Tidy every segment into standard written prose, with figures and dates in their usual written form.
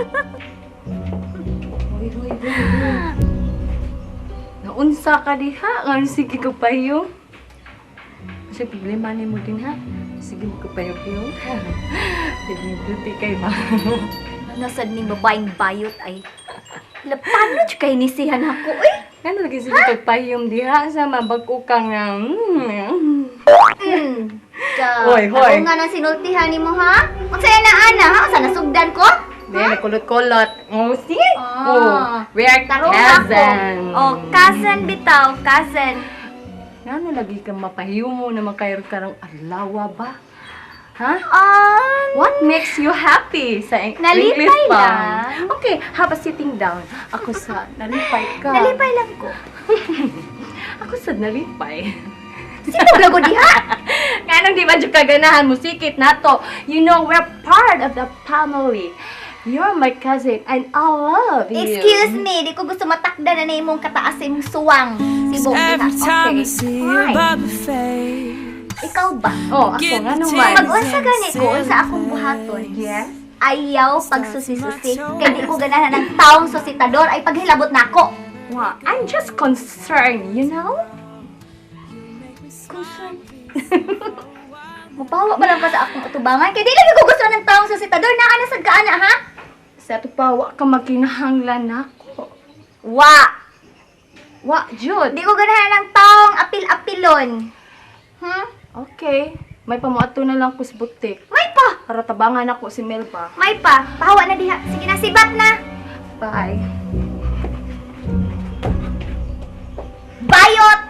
Hoy, hoy, hoy, hoy. Naunsa ka diha? Nga sige ka payo. Kasi problema ni mo din ha. Sige mo ka payo-payo. Beauty kay ba? Nasad ning babaeng bayot ay. Lapano jud kay nisihan ako uy. Ano lagi sige kag payom diha sa mabag-o ka nga. Ka. Hoy, hoy. Ako nga nang sinultihan nimo ha? Unsa na ana ha? Unsa nasugdan ko? Di nakulot-kulot. Oh, see? Ah. Oh, we are Tarong ako. cousin. Oh, cousin bitaw, cousin. Ngano lagi kang mapahimo naman kayo karong adlaw ba? Ha? What makes you happy? Sa Nalipay English pa. lang. Okay, have a sitting down. Ako sa nalipay ka. Nalipay lang ko. Ako sa nalipay. Sino lago diha? Nganong di ba jud ka ganahan mo sikit nato? You know, we're part of the family. You're my cousin and I love you. Excuse me, di ko gusto matakda na na imong kataas sa imong suwang. Sibong diha. Every time I Okay. see your Fine. bubbly face, Ikaw ba? Oh, ako nga naman. Mag-unsa gani ko unsa akong buhaton? Yes. Ayaw pagsusi-susi. Kay di ko ganahan ng taong susitador ay paghilabot nako. Wa, I'm just concerned, you know? Concern. Mapawa ba lang ka sa akong atubangan? Kay di lagi ko gusto ng taong susitador. Naa na sad ka ana ha? Sa ato pa, wa ka makinahanglan nako. Wa. Wa, jud. Di ko ganahan ng taong apil-apilon. Okay. May pamuato na lang ko sa butik. May pa. Para tabangan ako si Melba. May pa. Pahawa na diha. Sige na, sibat na. Bye. Bayot!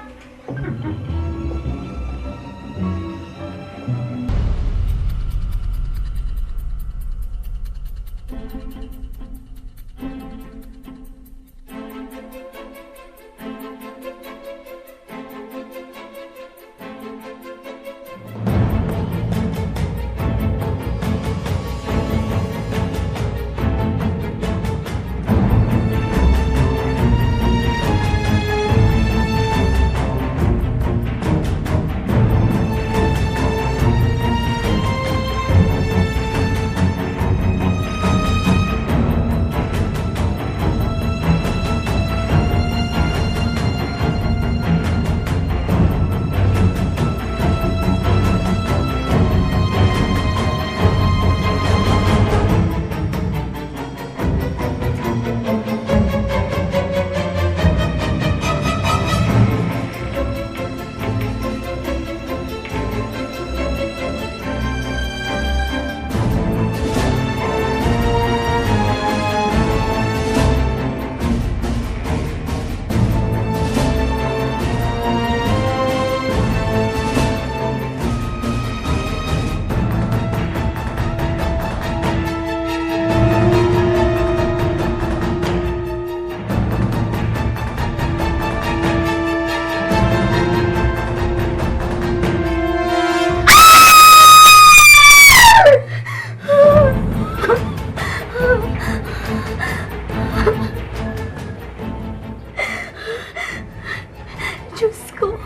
Diyos ko.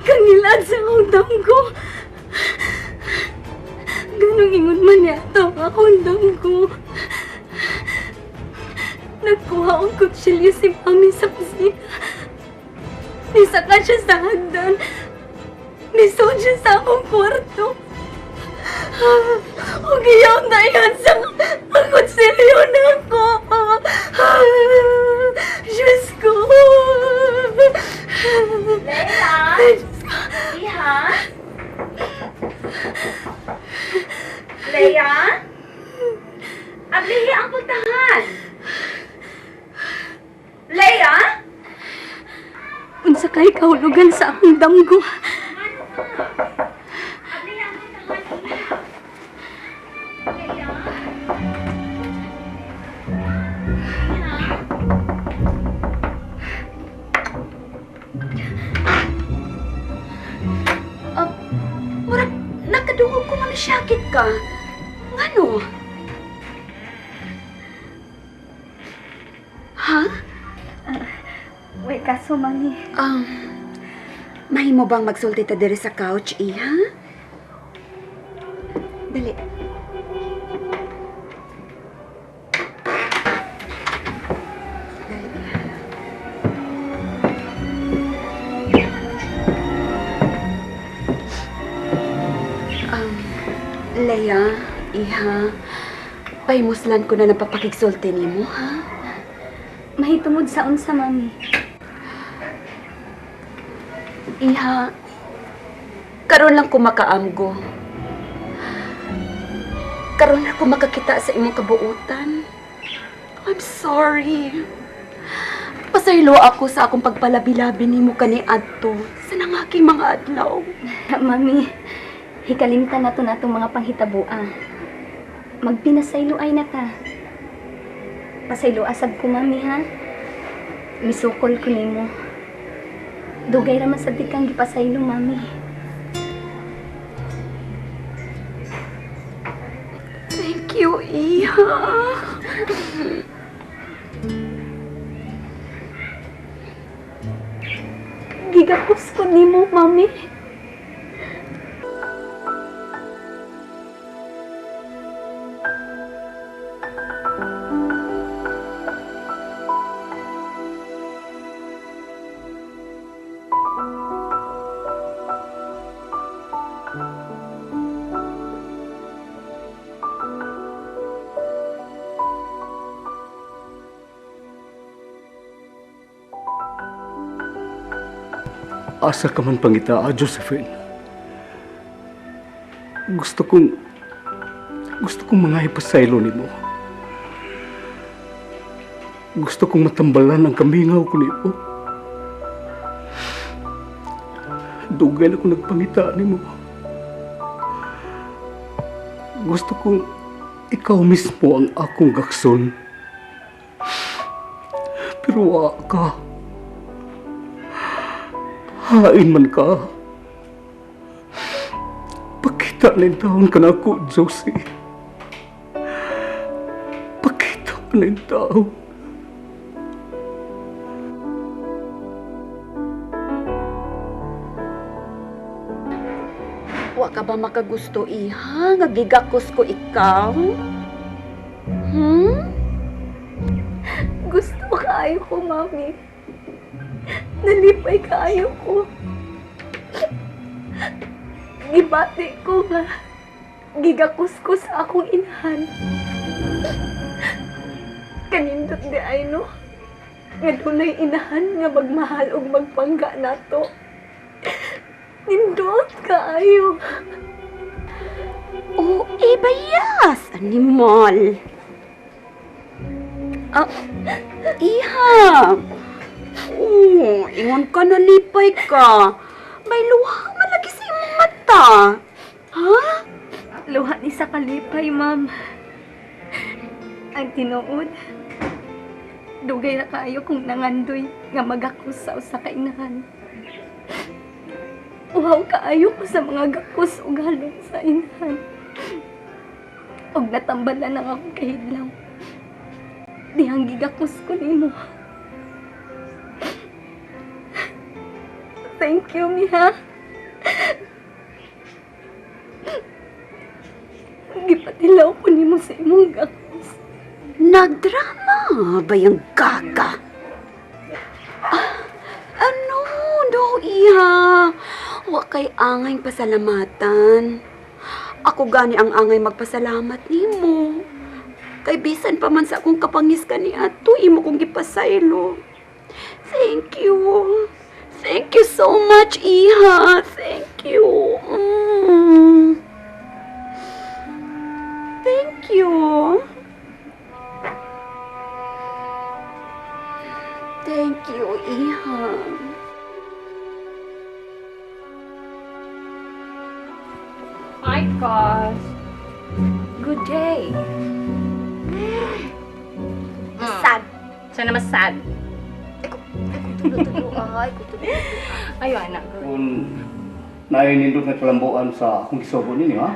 Kangilad sa akong damgo. Ganong ingon man yata ang akong damgo. Nagkuha ang kutsilyo si Mami sa kusina. Nisaka siya sa hagdan. Nisod siya sa akong kwarto. Huwag iyaw na yan sa ang kutsilyo na ako. Diyos ko. Leia? Diyos ko. Iha? Leia? Ablihi ang pultahan! Leia? Unsa kay kahulugan sa akong damgo. Ablihi ang pultahan, Iha! Leia? Murag nakadungog ko nga nasyakit ka. Ngano? Ha? Wait, kaso mami. Mahimo bang magsulti ta diri sa couch, iha? Dali. Leia, iha, pahimuslan ko na napapakigsulti nimo, ha? Mahitungod sa unsa, Mami. Iha, karon lang ko makaamgo. Karon ako makakita sa imong kabuutan. I'm sorry. Pasaylo ako sa akong pagpalabi-labi nimo kaniadto sa nangaking mga adlaw. Mami, hikalimtan na to natong mga panghitaboa. Magpinasaylo ay na ta. Pasaylo asab ko, Mami, ha? Misukol ko nimo. Dugay ra man sad kang gipasaylo, Mami. Thank you, Iha. Gigapos ko nimo, Mami. Asa ka man pangita, Josephine. Gusto kong mga ipasaylo nimo. Gusto kong matambalan ang kamingaw ko nimo. Dugay na kong nagpangita nimo. Gusto kong ikaw mismo ang akong gakson. Pero wa ka. Hain man ka. Pakita na yung taon ka na ako, Josie. Pakita na yung tao. Wa ka ba makagusto, iha? Nga gigakos ko ikaw? Hmm? Gusto kaayo ko, Mami. Nalipay kaayo ko. Gibati ko nga. Gigakos ko sa akong inahan. Kanindot di ay no. Nga dunay inahan nga magmahal ug magpangga nato. Nindot kaayo. Oh, eh, bayas! Animal! Ah, iha! Oh, ingon ka na lipay ka. May luha man lagi sa imong mata. Ha? Luha ni sa kalipay, ma'am. Ang tinuod, dugay na kaayo kung nangandoy nga magakos sa usa ka inahan. Uhaw kaayo ko sa mga gakos ug halong sa inahan. Og natambalan ang akong kahidlaw. Dihang gigakos ko nimo. Thank you, miha. Gipatilaw ko nimo sa imong gakos. Nagdrama ba yung gaga? Ah, ano? No, iha. Wa kay angay pasalamatan. Ako gani ang angay magpasalamat nimo. Kay bisan pa man sa akong kapangis ka ni ato, imo kong gipasaylo. Thank you. Thank you so much, iha. Thank you. Mm. Thank you. Thank you, Iha. Hi, Cos. Good day. Sad. Sana mas sad. Tulo-tulo, ay. Tulo. Ayo, anak. Kung nainindot na kalambuan sa akong gisugo ninyo, ha?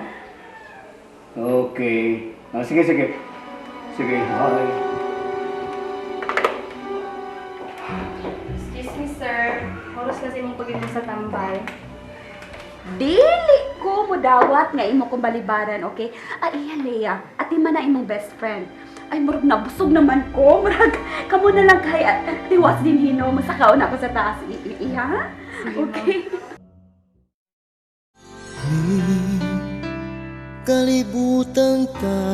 Okay. Ah, sige, sige. Sige, bye. Excuse me, sir. Oras kasi mong pagiging sa tambay. Dili ko mudawat nga imo kong balibaran, okay? Ay, iya, Leia. Ati man na imong best friend. Ay, murag nabusog naman ko. Murag, kamo na lang kay at tiwas din hino. Masakaon ako sa taas. Iha? Okay. Kalibutan ta,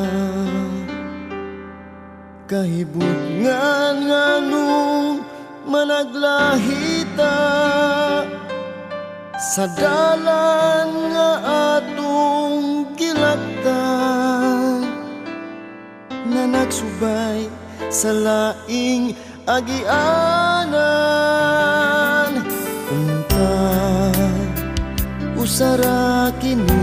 kahibutngan nganong managlahita sa dalan nga atong gilaktan, na nagsubay sa laing agianan. Unta usara kini.